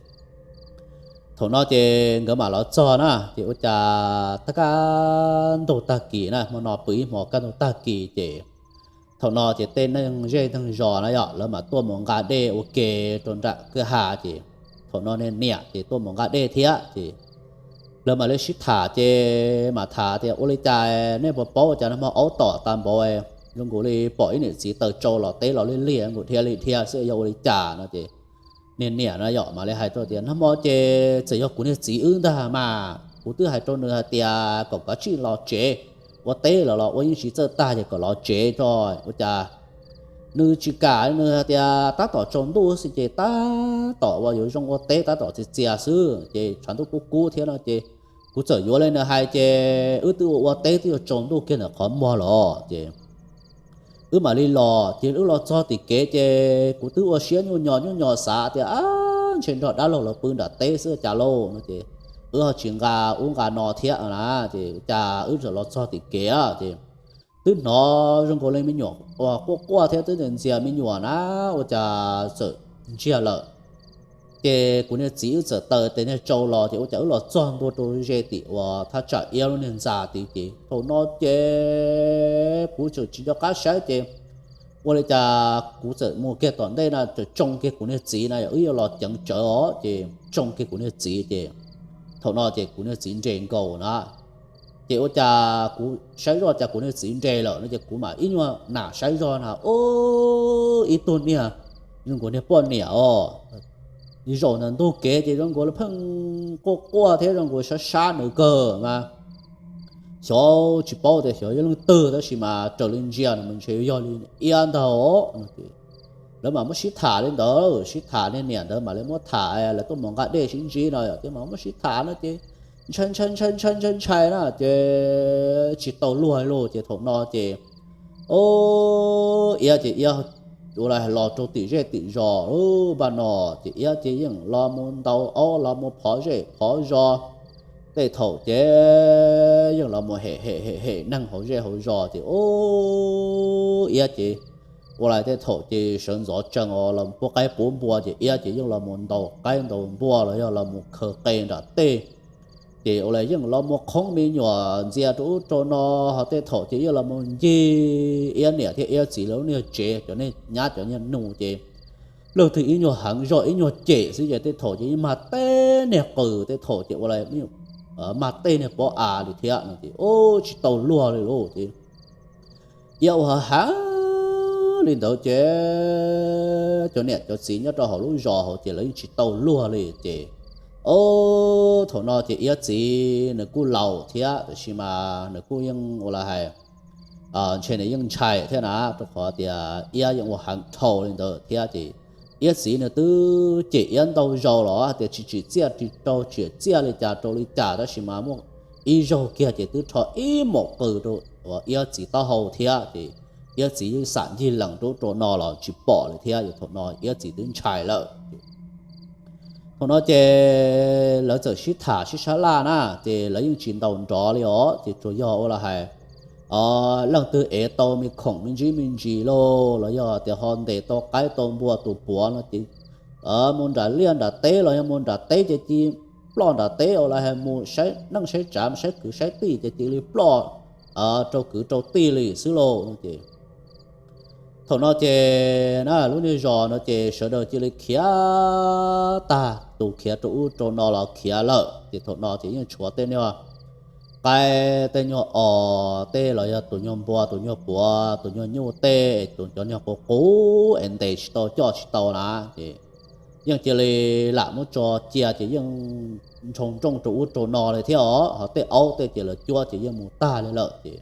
thaum no ces nkawd mam los txog na ces ua cas tag kaj ntug tag kis na, hmo no pw ib hmo kaj ntug tag kis ces thaum no ces tej neeg zej neeg zos na yom lawv mam tuaj mus nqa dej ua ke rau nram kwj ha ces thaum no niag niam ces tuaj mus nqa dej thiab ces lawv mam li sib tham ces mam tham tias ua li cas nej puas paub ua cas nag hmo aub tom tas npaum zoo nkaus li pom ib niam txiv taws tsau los teb los lig lig nkaus dhia li dhia xwb yog ua li cas no ces niag niam na yom mam li hais rau tias nag hmo ces txawm yog kuv niag txiv wb ntag mas kuv twb hais rau nws hais tias kom kav tsij los tsev, ua teb los los ua yeej tsis txawj tag ces kom los tsev tso, ua cas nws tsis kam, nws hais tias tab tom tsaus ntuj xwb ces tab tom uas yuav zoo ua teb tab tom txias txias xwb ces tshav ntuj kub kub thiab no ces kuv txawm yuav li nws hais ces wb twb ua ua teb twb yuav tsaus ntuj kiag ntawm qhov muag los ces wb mam li los ces wb los txog tim kev ces kuv twb ua siab nyuj nyos nyuj nyos xav tias a ntshe nrog dab laug lawv pw nram teb xwb cas lauj no ces wb ho tsis nqa ub nqa no thiab na ces cas wb txawm los txog tim kev ces twb hnov zoo nkaus li me nyuam quaj quaj thiab twb ntxias ntxias me nyuam na ua cas txawm ntsiag lawm. Ces kuv niag txiv wb txawm taws tes niag tsau los ces ua cas wb los txog ntua rau ze tim uas thaj tsam iab lub niag ntxa tid ces thaum no ces kuv tseem tsis nco qab saib ces ua li cas kuv txawm mus kiag tom ntej na, txawm tsoo kiag kuv niag txiv na, yog wb yuav los ceev tsawv os ces tsoo kiag kuv niag txiv ces thaum no ces kuv niag txiv nres nkaus na. Ces ua cas kuv saib zoj cas kuv niag txiv nres lawm no ces kuv mam ib nyuag nam saib zoj na, ub, ib tug niag zoo nkaus niag poj niam os, zaum ntawm ntug kev ces zoo nkaus li pheej quaj quaj thiab zoo nkaus sab sab nws kawg mas xyov tsis paub tias xyov yog leej twg tab sis mas raws li ntsia no mas ntshe yog li iab ntag no ces lawv mam muab sib tham li ntawd, sib tham niag niam ntawd mam li muab tham lawv tuaj mus nqa dej sib ntsib no ces mam muab sib tham no ces ntshai ntshai ntshai ntshai ntshai ntshai na ces tsis tau luag li ces thaum no ces o, iab ces iab ua li los rau tim zej tim zos lub npaj no ces iab ces yeej los mus ntaus aub los mus phov zej phov zos. Tej thaum ces yeej los mus hem hem hem hem neeg hauv zej hauv zos ces o, iab ces ua li tej thaum ces sawv ntxov tsees os los puab qaib puab npua ces iab ces yeej los mus ntaus qaib ntaus npua los yog los mus khaws qe nram tej. Ces ua li yeej los mus qhoob me nyuam ntxias rau ub rau no, ho tej thaum ces yeej los mus ncig iab niam thiab iab txiv lawv lub niag tsev, cov niag nyab cov niag nus ces leej twg ib nyuag heev zog ib nyuag cem xwb ces tej thaum ces yeej mag tej niag qws, tej thaum ces ua li mag tej niag pob av li thiab no ces ub tsis tau luag li lauj ces iab ua heev li ntawd ces cov niam cov txiv nyob rau hauv lub zos hauv ces lawv yeej tsis tau luag li ces o, thaum no ces iab txiv nws kuj laus thiab tab sis mas nws kuj yeej ua li hais ntshe nws yeej ntshai thiab na, rau qhov tias iab yeej ua heev dhau li ntawd thiab ces iab txiv nws twb cem iab ntau zaus los tias tsis tsim txiaj, tsis rau tsim txiaj li cas rau li cas tab sis mas muaj ib zaug kiag ces twb rho ib maum qws rau iab txiv taub hau thiab ces iab txiv yeej xam ncig lees rau ub rau no los tsis pom li thiab, thaum no iab txiv twb ntshai lawm. Thaum no ces lawv txawm sib tham sib sab laj na ces lawv yeej tsis ntaus nrov li os ces tsuas yog ua li hais leej twg ev tau me khoom me ntsis me ntsis lauj los yog tias ho ntes tau qaib tau npua tus puav no ces mus nram liaj nram teb los yog mus nram teb ces cia li ploj nram teb, ua li hais mus saib neej saib tsav mus saib kwv saib tij ces cia li ploj rau kwv rau tij li xwb lauj no ces thaum no ces na lub niag zos no ces sawv daws cia li khiav tag, tus khiav rau ub rau no los khiav lawm ces thaum no ces yeej tshuav tej niag qaib tej nyuag os tej los yog tus nyuag npua tus nyuag puav tus nyuag nyuj tej, tus cov nyuag qus qus es ntes tsis tau coj tsis tau na ces yeej cia li lam muab tso cia ces yeej ntsoo nrooj rau ub rau no li thiab os, ho tej aub tej ces lawv cuab ces yeej mus tag li lawm ces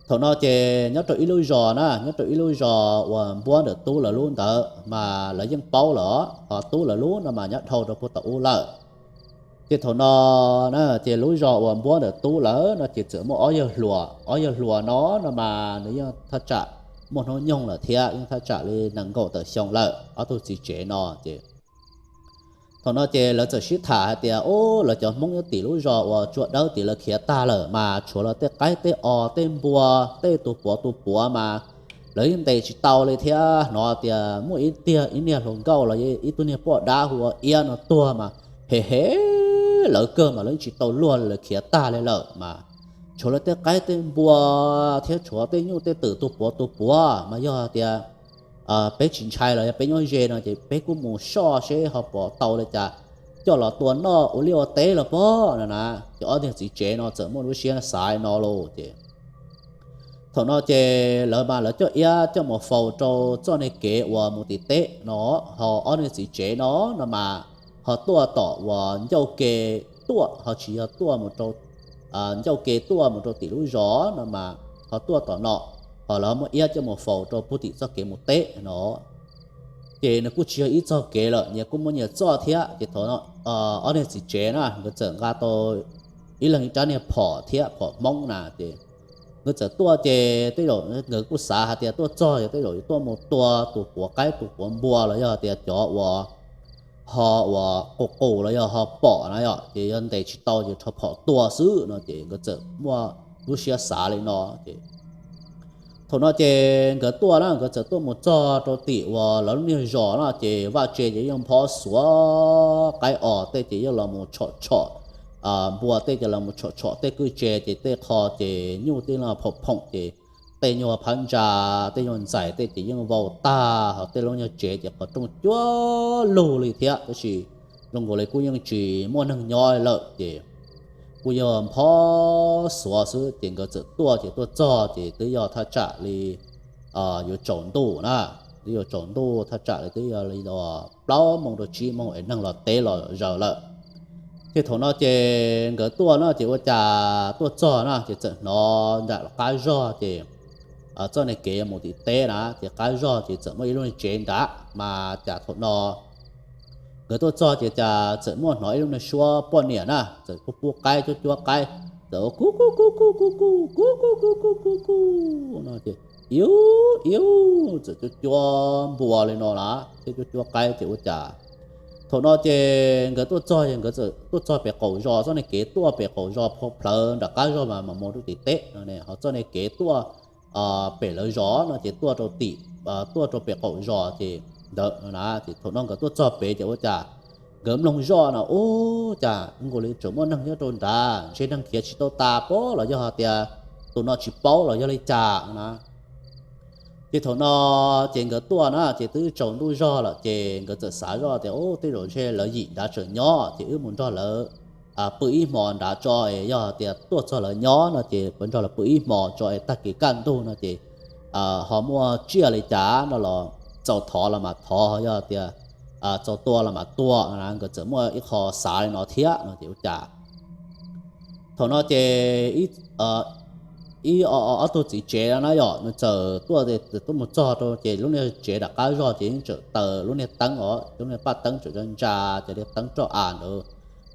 thaum no ces nyob rau ib lub zos na, nyob rau ib lub zos uas npuab ntawm tub lawv lub ntawd mas lawv yeej paub lawm os, ho tub lawv lub no mas nyob dhau rau puag tom ub lawm. Ces thaum no na ces lub zos uas npuab ntawm tub lawv no ces txawm muaj ob yawg hluas, ob yawg hluas no no mas nws yeej thaj tsam muaj hnub nyoog lawm thiab, yeej thaj tsam li nees nkaum tawm xyoo lawm ob tug txiv tsev no ces thaum no ces lawv txawm sib tham hais tias ub lawv cov Hmoob nyob tim lub zos uas tsua dawb tim lawv khiav tag lawm mas tshuav lawv tej qaib tej os tej npua tej tus puav tus puav mas lawv yeej ntes tsis tau li thiab, hnov tias muaj ib tiag ib niag hluas nkauj los ib tug niag poj dab hu ua iab no tuag mas hem hem lawv kawg mas lawv yeej tsis tau luag li, lawv khiav tag li lawm mas tshuav lawv tej qaib tej npua thiab tshuav tej nyuj tej twm tus puav tus puav mas yog tias peb tsis ntshai los yog peb nyob ze no ces peb kuj mus soj seb ho puas tau li cas coj los tua noj ua liaj ua teb los pob no na. Ces ob niag txiv tsev no txawm muaj lub siab xav li no lauj ces thaum no ces lawv mas lawv coj iab coj mus faus rau txoj niag kev uas mus tim teb no, ho ob niag txiv tsev no no mas ho tuaj tom uas ncauj ke tuaj, ho tsis yog tuaj mus rau ncauj ke tuaj mus rau tim lub zos no mas ho tuaj tom no, ho lawv muab iab coj mus faus rau puag tim txoj kev mus teb no. Ces nws kuj tsis yog ib txoj kev lawm, nyias kuj muaj nyias txoj thiab. Ces thaum ob niag txiv tsev na nkawd txawm nqa tau ib leeg ib rab niag phom thiab phom Hmoob na ces nkawd txawm tuaj ces tej zaum nkawd kuj xav hais tias tuaj txog ces tej zaum yuav tuaj mus tua tus puav qaib tus puav npua los yog tias cov uas ho uas qus qus los yog ho pom na yom, ces yog ntes tsis tau ces rho phom tua xwb no ces nkawd txawm muaj lub siab xav li no ces Thaum no ces nkawd tuaj na, nkawd txawm tuaj mus txog rau tim uas lawv lub niag zos no ces vaj tse ces yeej phob xuav, qaib os tej ces yeej los mus tshom tshom, npua tej ces los mus tshom tshom tej kwj tse ces tej qho ces nyuj tej los phoom phoom ces tej nyuag phab ntsa, tej nyuag ntxais tej ces yeej vau tag, ho tej lub niag tsev ces qhov rooj cuab lug li thiab, tab sis zoo nkaus li kuj yeej tsis muaj neeg nyob lawm ces kuj yog phob xuav xwb ces nkawd txawm tuaj ces tuaj txog ces twb yog thaj tsam li yuav tsaus ntuj na, twb yuav tsaus ntuj thaj tsam li twb yog li plaub moos rau tsib moos es neeg los teb los zaws lawm. Ces thaum no ces nkawd tuaj no ces ua cas tuaj txog no ces txawm hnov nram qab zog ces txoj niag kev mus tim teb na ces qab zog ces txawm muaj ib lub niag tsev nrad mas cas thaum no nkawd tuaj txog ces cas txawm muaj hnov ib lub niag suab poj niam na txawm pub pub qaib cuab cuab qaib, txawm ua kub kub kub kub kub kub kub kub kub kub kub no ces iu iu txawm cuab cuab npua li no na thiab cuab cuab qaib ces ua cas thaum no ces nkawd tuaj txog es nkawd txawm tuaj txog pem qaum zos, txoj niag kev tuaj pem qaum zos plawv nram qab zog mas mam mus rau tim teb no ne, ho txoj niag kev tuaj pem lawv zos no ces tuaj rau tim, tuaj rau pem qaum zos ces ntawd no na ces thaum no nkawd tuaj txog pem ces ua cas nkawd mloog zoj no ua cas zoo nkaus li tseem muaj neeg nyob rau nrad, ntshe neeg khiav tsis tau tas pob los yog hais tias tus no tsis paub los yog li cas na. Ces thaum no ces nkawd tuaj na ces twb tsaus ntuj zog lawm ces nkawd txawm xav zoj tias, Ub, tej zaum ntshe lawv yim nrad tseem nyob ces wb mus nrog lawv pw ib hmo nrad tso es yog tias tuaj txog lawv nyob no ces puas nrog lawv pw ib hmo tso es tag kis kaj ntug no ces ho muaj tsiaj li cas no los txaus thov los mas thov, yog tias txaus tua los mas tua na. Nkawd txawm muaj ib qho xav li no thiab no ces ua cas thaum no ces ib ob tug txiv tsev no na yom, nws txawm tuaj, tuaj mus txog rau ces lub niag tsev nram qab zog ces yeej tseem taws lub niag teeb os, lub niag paj teeb tseem ntsa ntsa ces niag teeb roj av ntawd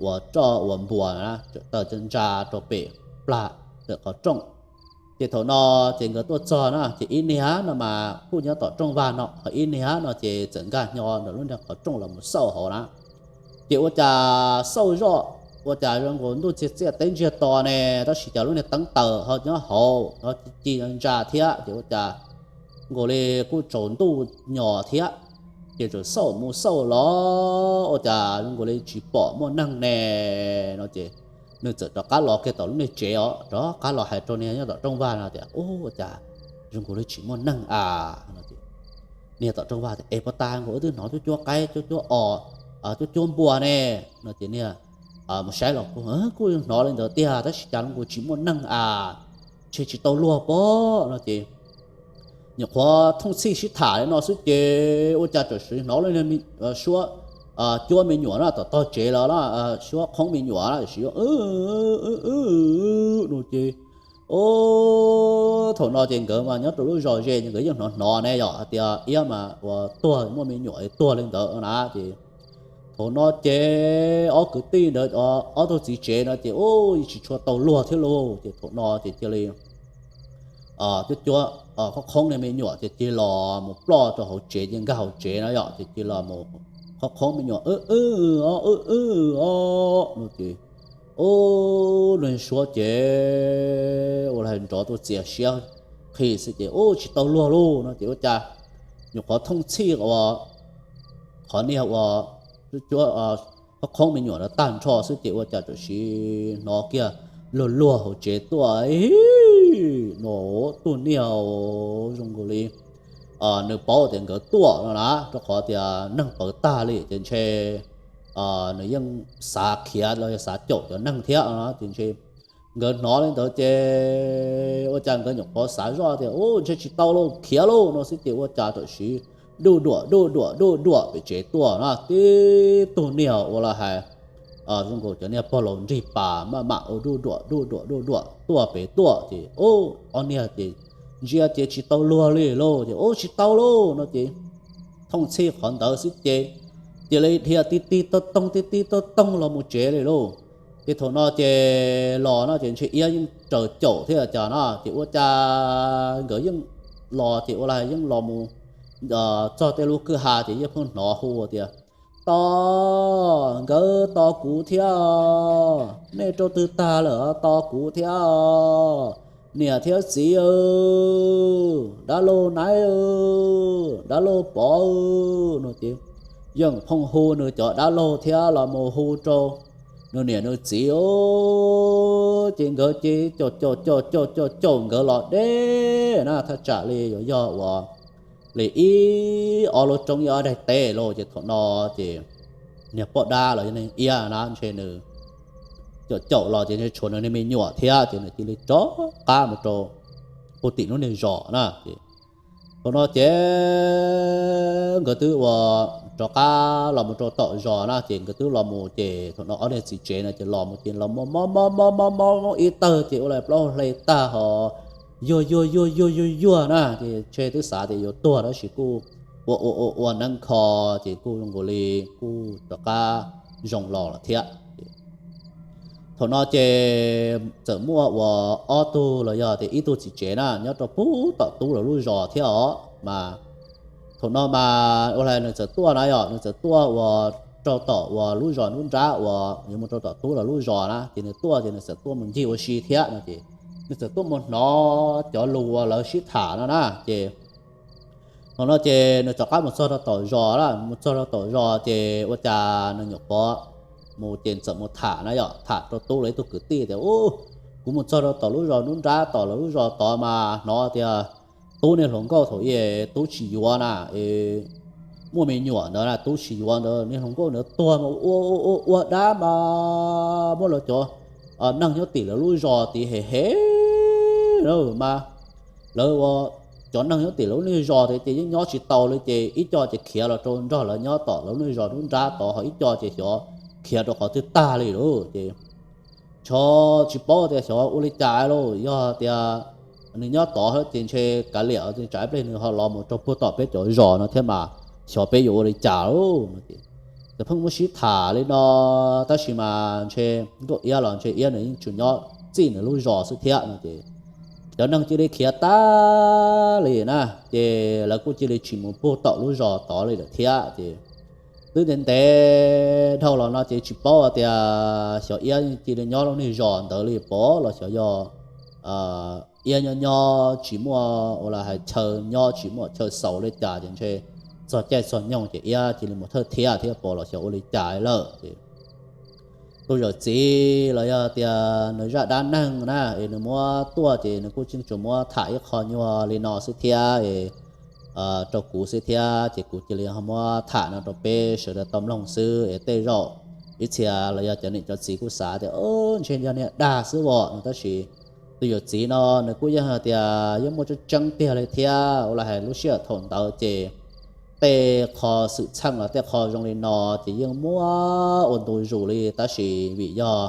uas roj uas npua na tseem taws ntsa ntsa rau pem plag ntawm qhov rooj. Ces thaum no ces nkawd tuaj txog na ces ib niag no mas kuj nyob tom rooj vag no, ho ib niag no ces txawm nkag nyo ntawm lub niag qhov rooj los mus xauj hauv na. Ces ua cas xauj zoj ua cas zoo nkaus ntuj txiag txiaj teb ntsiag to ne, tab sis cas lub niag teeb taws ho nyob hauv ho ci ntsa thiab ces ua cas nkaus li kuj tsaus ntuj nyos thiab. Ces txawm xauj mus xauj los ua cas zoo nkaus li tsis pom muaj neeg ne no ces nws txawm rov qab los kiag tom lub niag tsev os, rov qab los hais rau niag nyob tom rooj vag no tias, Ub, ua cas zoo nkaus li tsis muaj neeg a no ces niag tom rooj vag tias, Es puas tas nkaus wb twb hnov cuab cuab qaib cuab cuab os, cuab cuab npua ne no ces niag mus saib los kuj hnov li ntawd tiag, tab sis cas zoo nkaus tsis muaj neeg a, ntshe tsis tau luag pob no ces nyuam qhuav thooj txhij sib tham li no xwb ces ua cas txawm hnov lub niag suab cuab me nyuam na tom tog tsev los na, suab qhoob me nyuam na, tab sis no ces thaum no ces nkawd mas nyob rau lub zos ze nkawd yeej hnov hnov ne yom, hais tias iab mas uas tuag muaj me nyuam tuag li ntawd na ces thaum no ces ob kwv tij ntawd, ob tug txiv tsev no ces ub, tsis tshua tau luag thiab lauj. Ces thaum no ces cia li cuab cuab qhoob qhoob niag me nyuam ces cia li los mus ploj rau hauv tsev, ces nkag hauv tsev no yom, ces cia li los mus qhoob qhoob me nyuam, Wb wb o, wb wb o no ces ub, lub suab ces ua li nrov tuaj txias siab qhi xwb ces ub, tsis tau luag lauj no ces ua cas nyuam qhuav thooj txhij ua qhov niag ua cuab qhoob me nyuam no tag nrho xwb ces ua cas txawm hnov kiag luag luag hauv tsev tuaj no, Tug niag zoo nkaus li nws paub tias nkawd tuaj no na, rau qhov tias neeg pawv tag li ces ntshe nws yeej xav khiav los yog xav caum cov neeg thiab no ces ntshe nkawd hnov li ntawd ces ua cas nkawd nyuam qhuav xav zoj tias, Ub, ntshe tsis tau lauj, khiav lauj no xwb ces ua cas txawm duj duam duj duam duj duam pem tsev tuaj na. Tib tug niag ua li hais zoo nkaus cov niag pog laus nrig pas maj mam ua duj duam duj duam duj duam tuaj pem tuaj ces ub, ob niag ces ntsia ces tsis tau luag li lauj ces, Ub, tsis tau lauj no ces thooj txhij qhov ntawd xwb ces cia li dhia ti ti toog toog ti ti toog toog los mus tsev li lauj. Ces thaum no ces los no ces ntshe iab yeej raws caum thiab cas no ces ua cas nkawd yeej los ces ua li yeej los mus txog tej lub kwj ha ces yeej pheej hnov hu tias, Tos, nkawd tos kuv thiab, nej rau twg tag lawm tos kuv thiab, Niam thiab txiv, dab laug Naiv, dab laug Pov, no ces yeej phooj hu nws cov dab laug thiab los mus hu rau nws niam nws txiv, ces nkawd ces caum caum caum caum caum caum nkawd los deb na, thaj tsam li yuav yog uas li ib ob lub roob ib ob daim teb los. Ces thaum no ces niag poj dab los yog niag iab na ntshe nws caum caum los ces ntshe tshuav nws niag me nyuam thiab ces nws cia li rov qab mus rau puag tim lub niag zos na. Ces thaum no ces nkawd twb uas rov qab los mus rau tom zos na, ces nkawd twb los mus ces thaum no ob niag txiv tsev no ces los mus ces los mob mob mob mob mob ib tawg ces ua li plaub hle tag ho yuag yuag yuag yuag yuag yuag na, ces ntshe twb xav tias yuav tuag tab sis kuj ua ua ua ua neeb kho ces kuj zoo nkaus li kuj rov qab zoo los lawm thiab. Thaum no ces txawm muaj uas ob tug los yog tias ib tug txiv tsev na nyob rau puag tom tub lawv lub zos thiab os mas thaum no mas ua li nws txawm tuaj na yom, nws txawm tuaj uas rau tom uas lub zos nruab nrab uas yuav mus rau tom tub lawv lub zos na, ces nws tuaj ces nws txawm tuaj mus ncig ua si thiab no ces nws txawm tuaj mus hnov cov lus uas lawv sib tham no na ces thaum no ces nws rov qab mus txog rau tom zos na, mus txog rau tom zos ces ua cas nws nyuam qhuav mus ces txawm mus tham na yom, tham rau tub lawv ib tug kwv tij tias, Kuv mus txog rau tom lub zos nruab nrab tom lawv lub zos tod mas hnov tias tub niag hluas nkauj thaum ub tub tsis yuav na, muaj me nyuam ntawd na tub tsis yuav ntawd, niag hluas nkauj ntawd tuag mas ua ua ua dab mas muab lawv cov neeg nyob tim lawv lub zos tid hem hem na mas lawv ua cov neeg nyob tim lawv lub niag zos tid ces yeej nyob tsis tau li ces ib co ces khiav los rau nrog lawv nyob tom lawv lub niag zos nruab nrab tod ho ib co ces xyov khiav rau qhov twg tag li lawm ces tsis paub tias xyov ua li cas lauj, yog tias nws nyob tod ces ntshe kav liam tsam ib pliag nws ho los mus rau puag tom peb cov zos no thiab mas xyov peb yuav ua li cas lauj. Ces pheej muab sib tham li no tab sis mas ntshe nkauj iab los ntshe iab nws yeej tsuas nyob txij nws lub zos xwb thiab no ces cov neeg cia li khiav tag li na, ces lawv kuj cia li tsis mus puag tom lub zos tod li lawm thiab ces twb ntev ntev dhau los no ces tsis paub tias xyov iab cia li nyob lub niag zos ntawd li pov los xyov yog iab nyob nyob tsis muaj ua li hais chaw nyob tsis muaj chaw xaus li cas ces ntshe txog caij txog nyoog ces iab cia li mus thawj thiab thiab pov los xyov ua li cas lawm ces tus yawm txiv los yog tias nws zaj dab neeg na es nws muab tuaj ces nws kuj tseem tsuas muab tham ib qho nyuag li no xwb thiab es rau kuv xwb thiab ces kuv cia li ho muab tham no rau peb sawv daws tau mloog xwb es tej zaum ib txhia los yog cov niam cov txiv kuj xav tias ntshe yog niag dag xwb os no tab sis tus yawm txiv no nws kuj yeej hais tias yeej muaj tseeb tseeb tiag li thiab ua li hais lub sij hawm thaum ntawd ces tej qho xwm txheej los tej qho zoo li no ces yeej muaj ua ntu zus li tab sis vim yog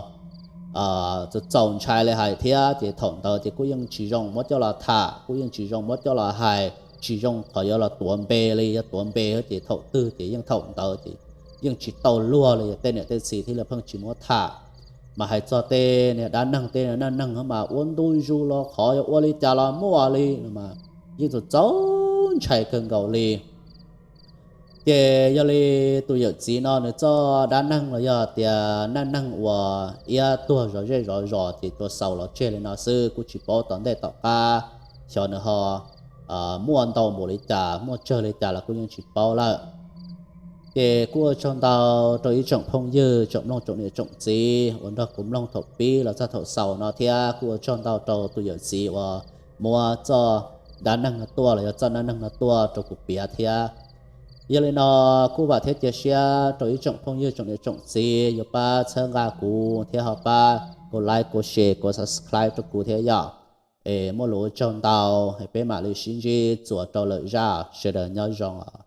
txaus ntshai li hais thiab ces thaum ntawd ces kuj yeej tsis zoo muab coj los tham, kuj yeej tsis zoo muab coj los hais, tsis zoo qhov yuav los tuav npe li, yog tuav npe ces thaum twg ces yeej thaum ntawd ces yeej tsis tau luag li, tej niam tej txiv thiaj li pheej tsis muab tham. Mas hais txog tej niag dab neeg tej neeg mas ua ntu zus los qhov yuav ua li cas los muaj li no mas yeej txaus txaus ntshai kawg nkaus li. Ces yog li tus yawm txiv no nws txoj dab neeg los yog tias neej neeg uas iab tuag zov zej zov zos ces tsuas xaus los tseg li no xwb, kuj tsis paub tom ntej tom qab xyov nws ho muaj ntau npaum li cas muaj tsawg li cas los kuj yeej tsis paub lawm. Ces kuj ua tsaug ntau rau ib tsoom phooj ywg tsoom mloog tsoom niam tsoom txiv uas nrog kuv mloog thaum pib los txog thaum xaus no thiab kuj ua tsaug ntau rau tus yawm txiv uas muab txoj dab neeg no tuaj los yog txoj dab neeg no tuaj rau kuv piav thiab. Yog li no kuj vam thiab cia siab rau ib tsoom phooj ywg tsoom niam tsoom txiv yuav pab txhawb nqa kuv thiab ho pab kuv like kuv share kuv subscribe rau kuv thiab yom. Es muaj lus ua tsaug ntau, peb mam li sib ntsib txuas rau lawm zaj, sawv daws nyob zoo.